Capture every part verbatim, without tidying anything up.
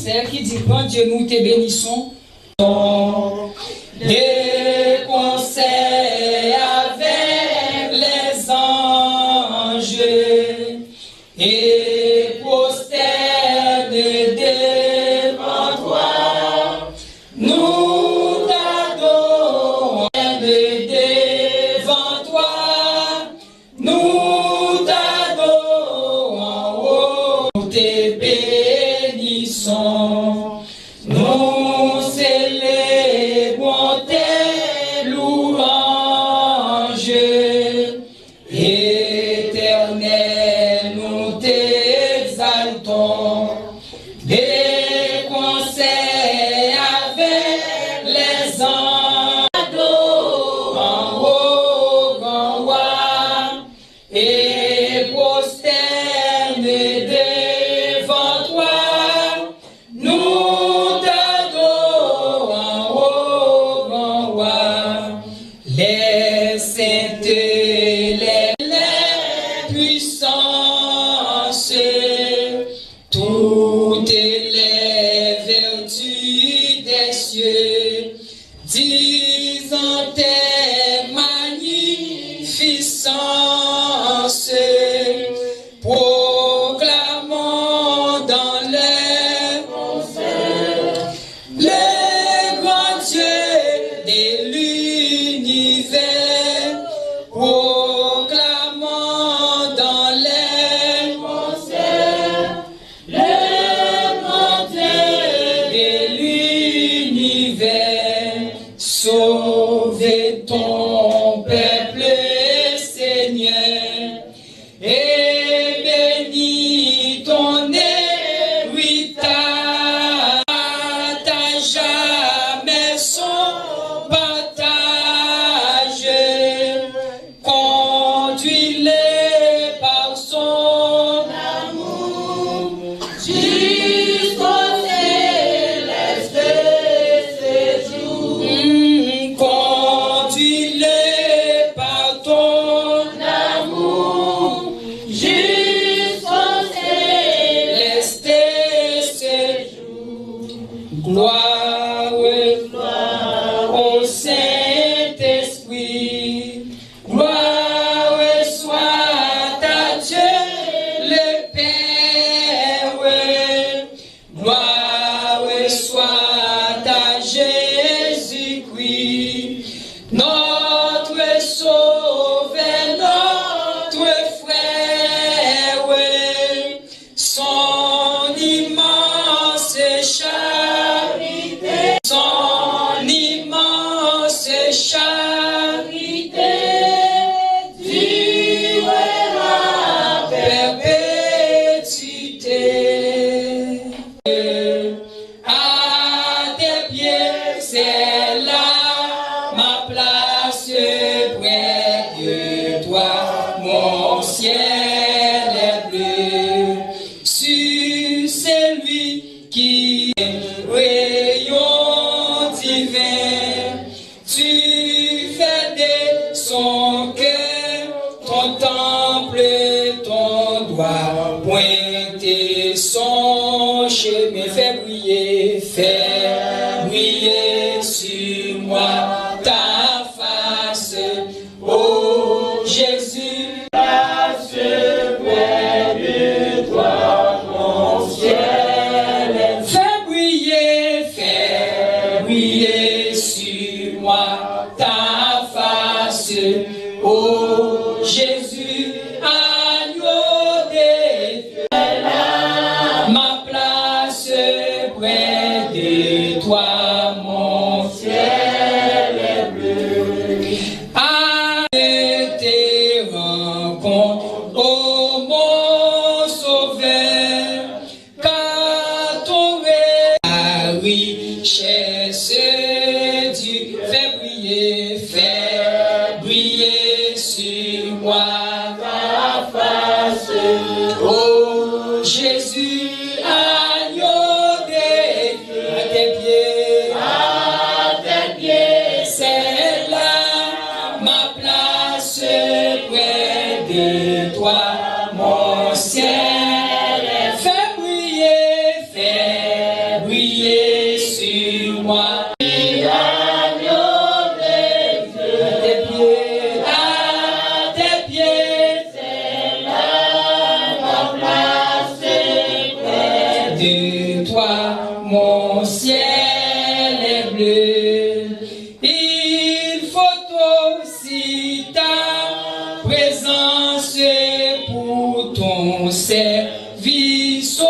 Sèl ki di, Granndye, nou te benison. De konsèy avèk lèzanj e pwostène devan twa. Nou t adore devan twa. Nou t adore anwo, nou te benison. Nou selebre w, te louanj. Etènèl, nou te egzalton. De konsèy avèk lèzanj, adore anwo, gran wa, e pwostène devan twa. Nou t adore anwo, gran wa, lè sent e lè, lè pwisans, toutes les vertus des cieux, disant tes magnificences, proclamant dans les le grand Dieu de l'univers, proclamant dans les concerts le grand Dieu de l'univers. Sauve ton peuple, Seigneur, et bénis ton héritage. À jamais son partage, conduis-le par son amour jusqu'au céleste séjour. Conduis-le par ton amour jusqu'au céleste séjour. Gloire, gloire au Saint-Esprit. Gloire soit à Dieu le Père. Gloire soit à Jésus-Christ, notre Sauveur, notre frère. Son immense charité, son immense charité durera à perpétuité. À tes pieds, c'est là ma place près de toi, mon ciel est bleu. Sur celui qui rayon divin, tu fais de son cœur ton temple, ton doigt pointe son chemin. Fais briller, fais briller sur moi ta face, ô Jésus. Place près de toi, mon ciel. Fais briller, fais briller sur moi ta face, ô Jésus, agneau de Dieu. Ma place près de toi, mon ciel. de toi, mon ciel est bleu. Il faut aussi ta présence pour ton service, ô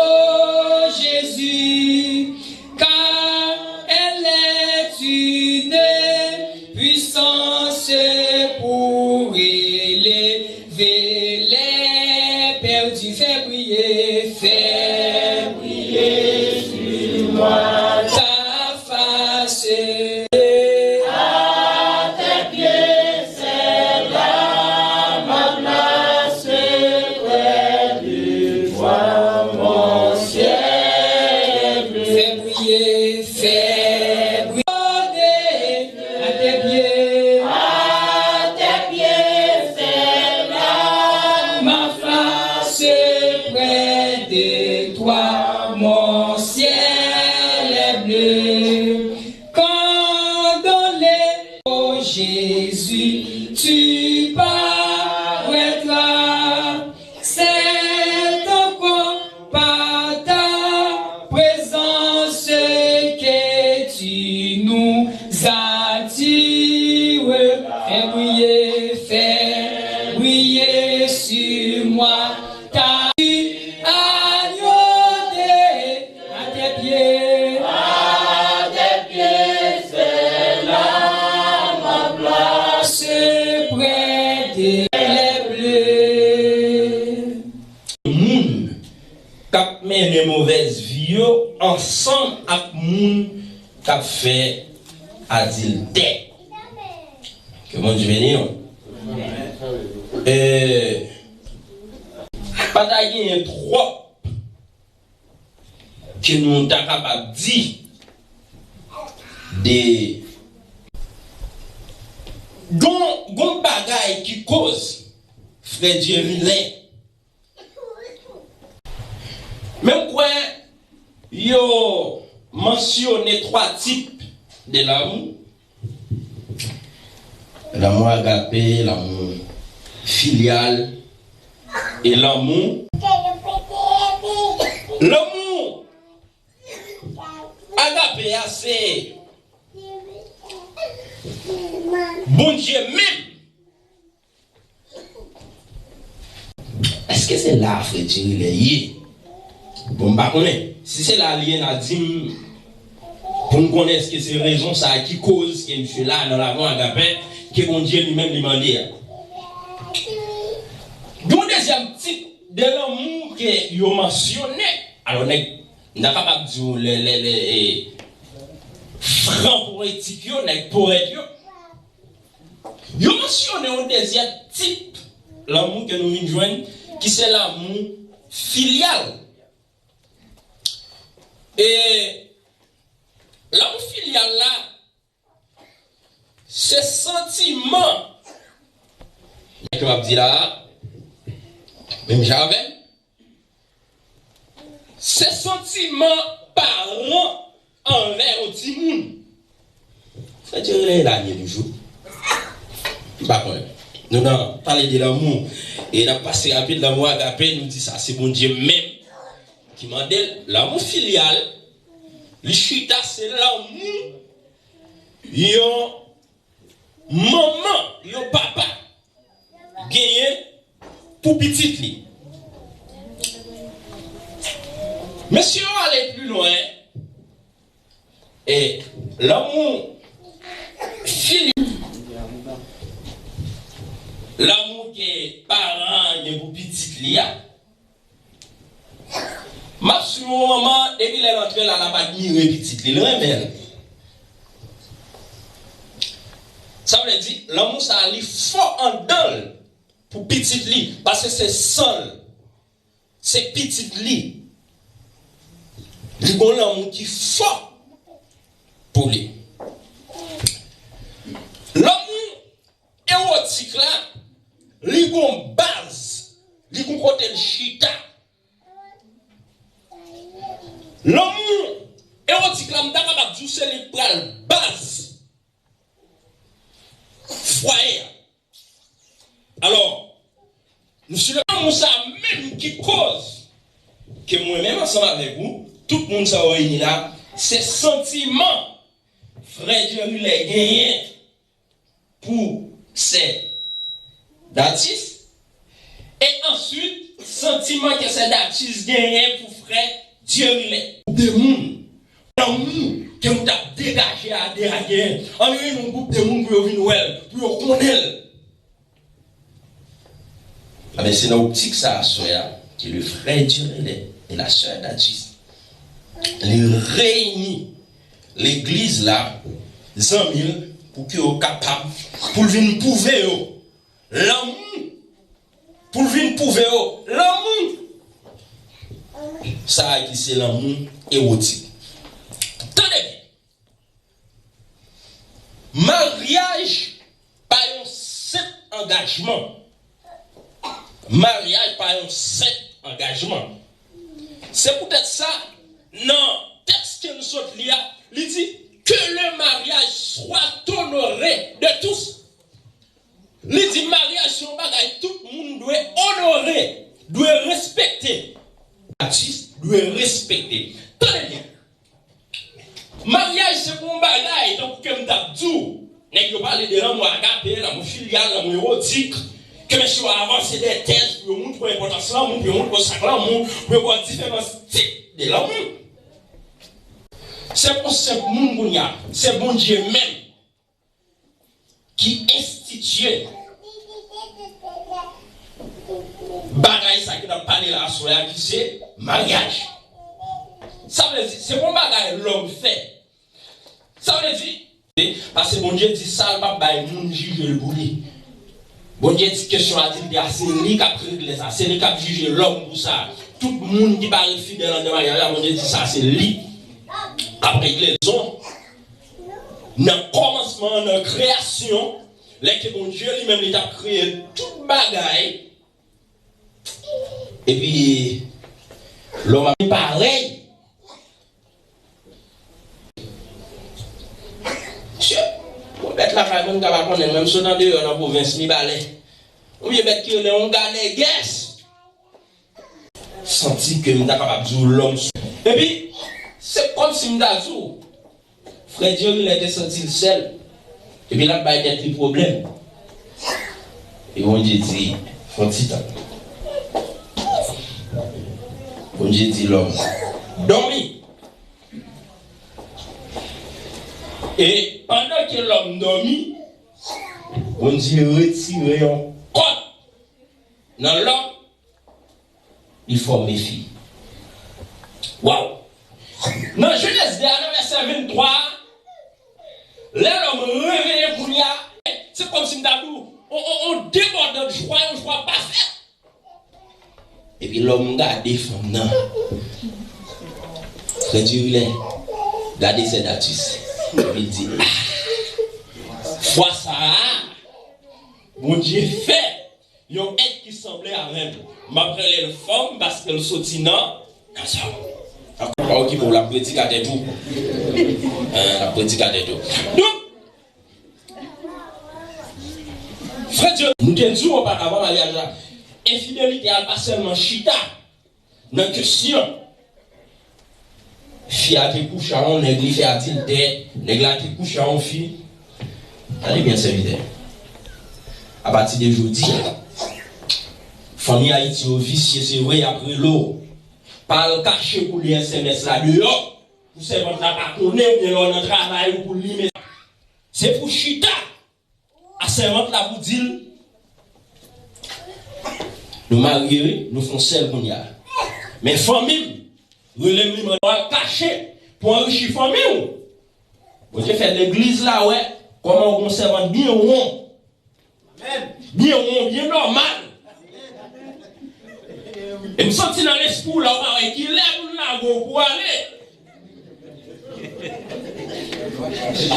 Jésus, car elle est une puissance pour élever les perdus. Fais briller, fais briller sur moi ta face. À tes pieds, c'est là ma place, près de toi, mon ciel est bleu. Fais briller, fais briller. À tes pieds, à tes pieds, c'est là ma face, près de toi, mon ciel est bleu. Quand dans les, ô Jésus, tu paraîtras, c'est encore par ta présence que tu nous attires. Fais briller, fais briller sur moi ta agneau de à tes pieds, à tes pieds, c'est là ma place, près de les bleus. Moun k ap mennen movèz vi yo ansanm ak moun k ap fè adiltè. Ke Bondye beni nou. E, pa ta genyen twòp ke nou ta kapab di de gon, gon bagay ki koz frè Jerry lè. Men m kwè yo mansyone twa tip de lanmou. Lanmou agape, lanmou filyal, e lanmou, lanmou agape a se Bondye menm. Èske se la frè Jerry lè ye? Bon, m pa konnen. Si se la li ye, n a di m pou m konnen èske se rezon sa a ki koz ke misye la nan lanmou agape ke Bondye li menm li mande a. Gen yon dezyèm tip de lanmou ke yo mansyone. Alò, nèg, m ta kapab di w lè, lè, lè, e, fran powetik yo, nèg powèt yo, yo mansyone yon dezyèm tip lanmou ke nou vin jwenn, ki se lanmou filyal. E lanmou filyal la, se santiman, nèg yo ap di la, menm jan avè m, se santiman paran anvè yon timoun. Frè Jerry lè la li ye toujou. M pa konnen. Nou nan pale de lanmou. E n ap pase rapid lanmou agape, nou di sa se Bondye menm ki mande l. Lanmou filyal, li chita se lanmou yon manman, yon papa genyen pou pitit li. Mesye yo ale pli lwen, e lanmou fili, lanmou ke paran an gen pou pitit li a. M ap swiv yon manman, depi lè l antre la, l ap admire pitit li, l renmen l. Sa vle di, lanmou sa a, li fò anndan l pou pitit li, paske se san l, se pitit li. Li gon lanmou ki fò pou li. Lanmou ewotik la, li gon baz, li gon kote l chita. Lanmou ewotik la, m ta kapab di w se li k pral baz fwaye a. Alò, nou si lanmou sa menm ki koz ke mwen menm ansanm avèk ou, Tout moun sa yo reyini la, se santiman frè Jerry Lè genyen pou sè Datis, e answit, santiman ke sè Datis genyen pou frè Jerry Lè. De moun, lanmou ke nou t ap degaje a, de a genyen. Ann reyini yon gwoup de moun pou yo vin wè l, pou yo konnen l. Ebyen, se nan optik sa a, aswè a, ke le frè Jerry Lè e la sè Datis, li reyini legliz la, zanmi l, pou ke yo kapab, pou l vin pwouve yo lanmou, pou l vin pwouve yo lanmou sa a ki se lanmou ewotik. Tande byen. Maryaj pa yon senp angajman. Maryaj pa yon senp angajman. Se poutèt sa, nan tèks ke n sot li a, li di, que le mariage soit honoré de tous. Li di maryaj se yon bagay tout moun dwe onore, dwe respekte. Atis dwe respekte. Tande byen. Maryaj se pou yon bagay, tankou ke m t ap di w. Nèg yo pale de lanmou agape, lanmou filyal, lanmou ewotik. Ke mesye yo avanse de tèz pou yo montre w enpòtans lanmou, pou yo montre w sa k lanmou, pou yo ba w diferans tip de lanmou. Se pa yon senp moun kounye a, se Bondye menm ki enstitye bagay sa ke n ap pale la aswè a, ki se maryaj. Sa vle di, se pa yon bagay lòm fè. Sa vle di, paske Bondye di sa, l p ap bay moun jije l pou li. Bondye di kesyon adiltè a, se li k ap regle sa, se li k ap jije lòm pou sa. Tout moun ki pa ret fidèl anndan maryaj la, Bondye di sa, se li k ap regle l. Nan kòmansman an, nan kreyasyon, lè ke Bondye li menm li t ap kreye tout bagay, epi lòm ap parèy. Mesye, yon bèt lakay mwen, m ka pa konnen l, men m sot andeyò nan pwovens Mibalè. Yon vye bèt ki rele yon ganègès. Santi ke m ta kapab di w lòm sou. Epi, se kòmsi m ta di w, frè Jerry Lè te santi l sèl. Epi l ap bay tèt li pwoblèm. E Bondye di, fè yon ti tan. Bondye di lòm, dòmi. E pandan ke lòm dòmi, Bondye retire yon kòd nan lòm, li fòme fi. Waw! Nan Jenèz de a, nan vèsè venntwa a, lè lòm reveye kounye a, se kòmsi m ta di w, on, on, on debòdan jwa, yon jwa pafè. Epi lòm gade fanm nan. Frè Jerry Lè gade sè Datis. Epi l di, ah, fwa sa a, Bondye fè yon èt ki sanble avè m. M ap rele l fanm paske l soti nan, nan zòm. Akoz pa okipe w, l ap predik atè tou. L ap predik atè tou. Donk, frè Jerry, nou te di w oparavan maryaj la, enfidelite a pa sèlman chita nan kesyon fi a te kouche a yon nèg, li fè adiltè, nèg la te kouche a yon fi. Tande byen, sèvitè. Apati de jodi a, fanmi Ayiti yo visye, se vre, y ap rele w. Pa al kache pou li S M S la deyò, pou sèvant la pa konnen, oubyen lè w nan travay ou pou li men. Se pou chita a sèvant la pou di l, nou marye wi, nou fè yon sèl kounye a. Men fanmi m rele m, li mande w al kache pou anrichi fanmi w. Bondye fè legliz la wè kòman w gon sèvant byen won. Byen won, byen nòmal. E m santi nan lespri w la, w pa wè kilè pou l lage w pou ale.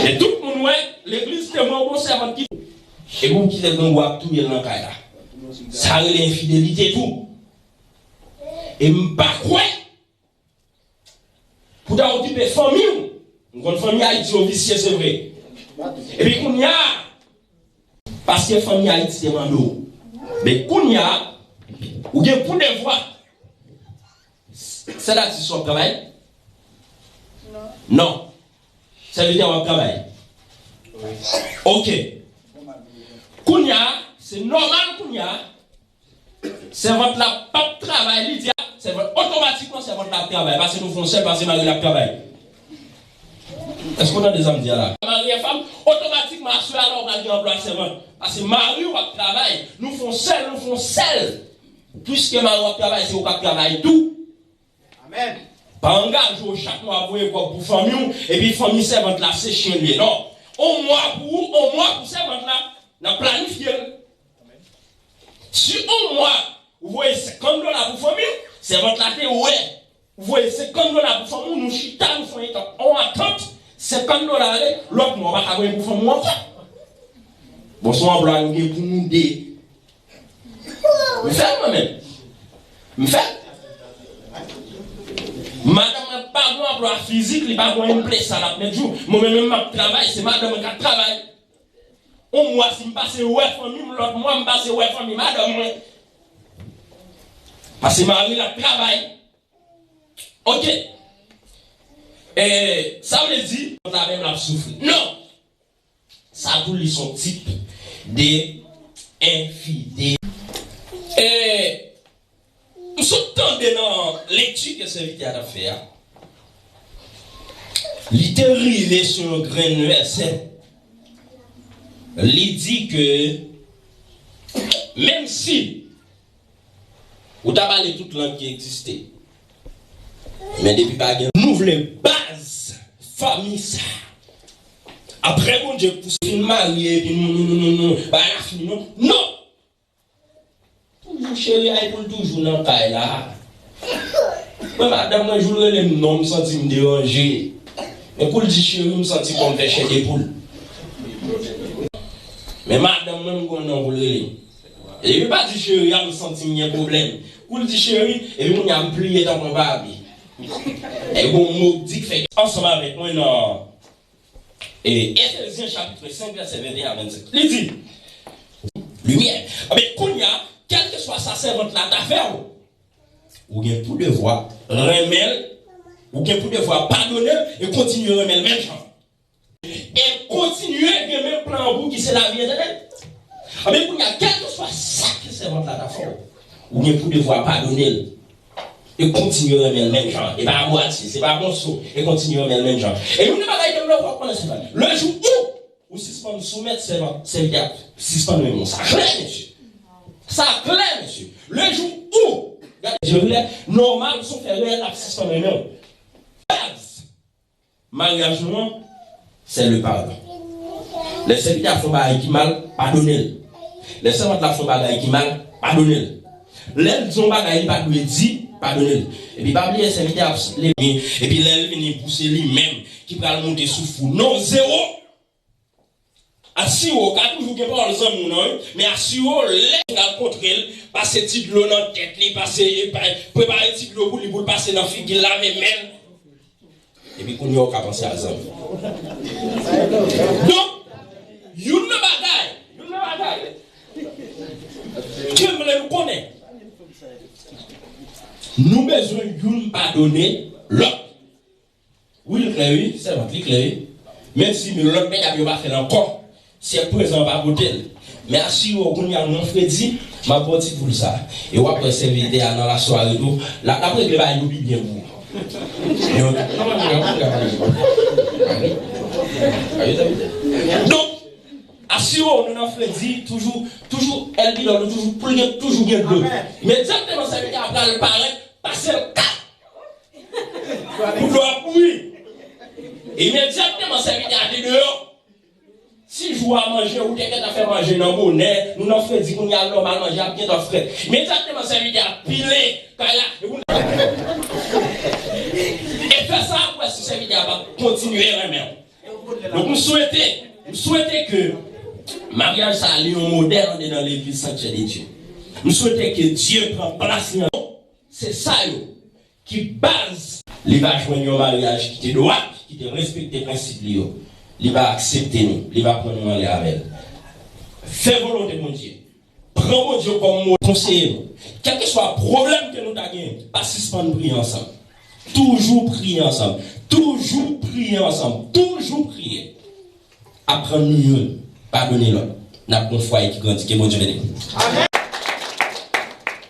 E tout moun wè, legliz temwen w gon sèvant ki, epi w kite grangou ap touye l nan kay la. Sa rele enfidelite tou. E m pa kwè pou ta okipe fanmi w. M konn fanmi Ayiti yo visye, se vre. Epi kounye a, paske fanmi Ayiti te mande w. Men kounye a, ou gen pou devwa. Sè Datis, w ap travay? Non. Sèvitè w ap travay. Ok. Kounye a, se nòmal kounye a. Sèvant la p ap travay, li di a, sèvant, otomatikman sèvant la ap travay. Paske nou fè yon sèl, paske mari l ap travay. Èske w tande sa m di a la? Mari e fanm, otomatikman, aswè a la, w pral gen anplwa sèvant. Paske mari w ap travay. Nou fè yon sèl, nou fè yon sèl. Piske mari w ap travay, se ou k ap travay tou. Amèn. Pa angaje w chak mwa ap voye kòb pou fanmi w, epi fanmi sèvant la se chen l ye, non. On mwa pou ou, on mwa pou sèvant la, n ap planifye l. Si on mwa, ou voye senkant dola pou fanmi w, sèvant la te wè, ou voye senkant dola pou fanmi w, nou chita, nou fè yon atant, senkant dola ale, lòt mwa, ou pa ka voye pou fanmi w ankò. Bon, se yon anplwa nou gen pou nou de. M fè l mwen menm. M fè l. Madanm mwen pa gen anplwa fizik, li pa gen yon emplwa sa l ap met jou. Mwen menm, menm m ap travay, se madanm mwen k ap travay. On mwa, si m pase wè fanmi m, lòt mwa, m pase wè fanmi madanm mwen. Paske mari l ap travay. Ok. E, sa vle di, kont la menm l ap soufri. Non! Sa tou li se yon tip de enfidel. E, m sot tande nan lekti ke sèvitè a t ap fè a. Li te rive sou yon grenn vèsè. Li di ke menm si ou ta pale tout lang ki egziste. Men depi pa gen, nou vle baz fanmi sa. Apre Bondye pou fin marye epi nou, nou, nou, nou, nou, bagay la fini non. Non! Toujou cheri a pou l toujou nan kay la. Mwen madanm mwen jou l rele m non, m santi m deranje. Men kou l di cheri, m santi kò m fè chè de poul. Men madanm mwen, m gon non pou l rele m. Epi pa di cheri a, m santi m gen pwoblèm. Kou l di cheri, epi kounye a m pliye tankou yon papi. E gon mo k di k fè ansanm avèk mwen nan, e, Efezyen chapit senk, vèsè venteyen a vennsenk. Li di, limyè. Anben, kounye a, kèlkeswa sa sèvant la ta fè w, ou gen pou devwa renmen l, ou gen pou devwa padone l e kontinye renmen l menm jan. E kontinye gen menm plan an pou ki se lavi etènèl. Anben, kounye a, kèlkeswa sa ke sèvant la ta fè w, ou gen pou devwa padone l e kontinye renmen l menm jan. E pa abwati, se pa bon sou, e kontinye renmen l menm jan. E youn nan bagay ke m vle w konnen, se sa. Le jou ou, ou sispann soumèt sèvant, sèvitè a sispann renmen w. Sa klè, mesye. Sa klè, mesye. Le jou ou, gade, je vle nòmal, sou fè reyèl, l ap sispann renmen w. Baz maryaj nou an, c'est le pardon. Lè sèvitè a fè yon bagay ki mal, padone l. Lè sèvant la fè yon bagay ki mal, padone l. Lè l di yon bagay li pa t dwe di, padone l. Epi pa bliye sèvitè a ap leve, epi lè l vini pou se li menm ki pral monte sou fou. Non, zewo. Asire w ka toujou gen pawòl zanmi w nan, wi, men asire w lè w al kontre l, pase ti dlo nan tèt li, pase, pa-, prepare ti dlo pou li, pou l pase nan figi l, lave men l. Epi kounye a w ka panse a zanmi. Donk, youn nan bagay, youn nan bagay ke m vle nou konnen, nou bezwen youn padone lòt. Wi, li klè, wi, sèvant, li klè, wi. Menm si lòt medam yo pa fè l ankò, si prezan pa pote l. Men asire w kounye a nan fredi, m ap ba w ti poul sa. E w ap wè sèvitè a nan lasware tou, l ap, l ap regle bagay yo pi byen pou ou. Yo, kòman nou ka, kòman nou ka pale? Donk, asire w nou nan fredi, toujou, toujou, Elbidor, nou toujou, pou l gen, toujou gen dlo. Imedyatman sèvitè a pral parèt, pase l kat. Pou dlo ap bouyi. Imedyatman sèvitè a te deyò. Si jou a manje, ou te gentan fè manje nan bonè, nou nan fredi kounye a, nòmal manje ap gentan frèt. Imedyatman sèvitè a pile kay la, e pou e fè sa ap wè si sèvitè a p ap kontinye renmen w. Donk, m swete, m swete ke maryaj sa a li yon modèl andedan legliz Sanktyè de Dye. M swete ke Dye pran plas li an. Se sa yo ki baz. Li va jwenn yon maryaj ki te dwat, ki te respekte prensip li yo. Li va aksepte nou, li va pran nou anlè avè l. Fè volonte Bondye. Pran Bondye kòm mo-, konseye nou. Kèlkeswa pwoblèm ke nou ta genyen, pa sispann priye ansanm. Toujou priye ansanm. Toujou priye ansanm. Toujou priye. Aprann nou youn, padone lòt. N ap gen yon fwaye ki grandi. Ke Bondye beni nou.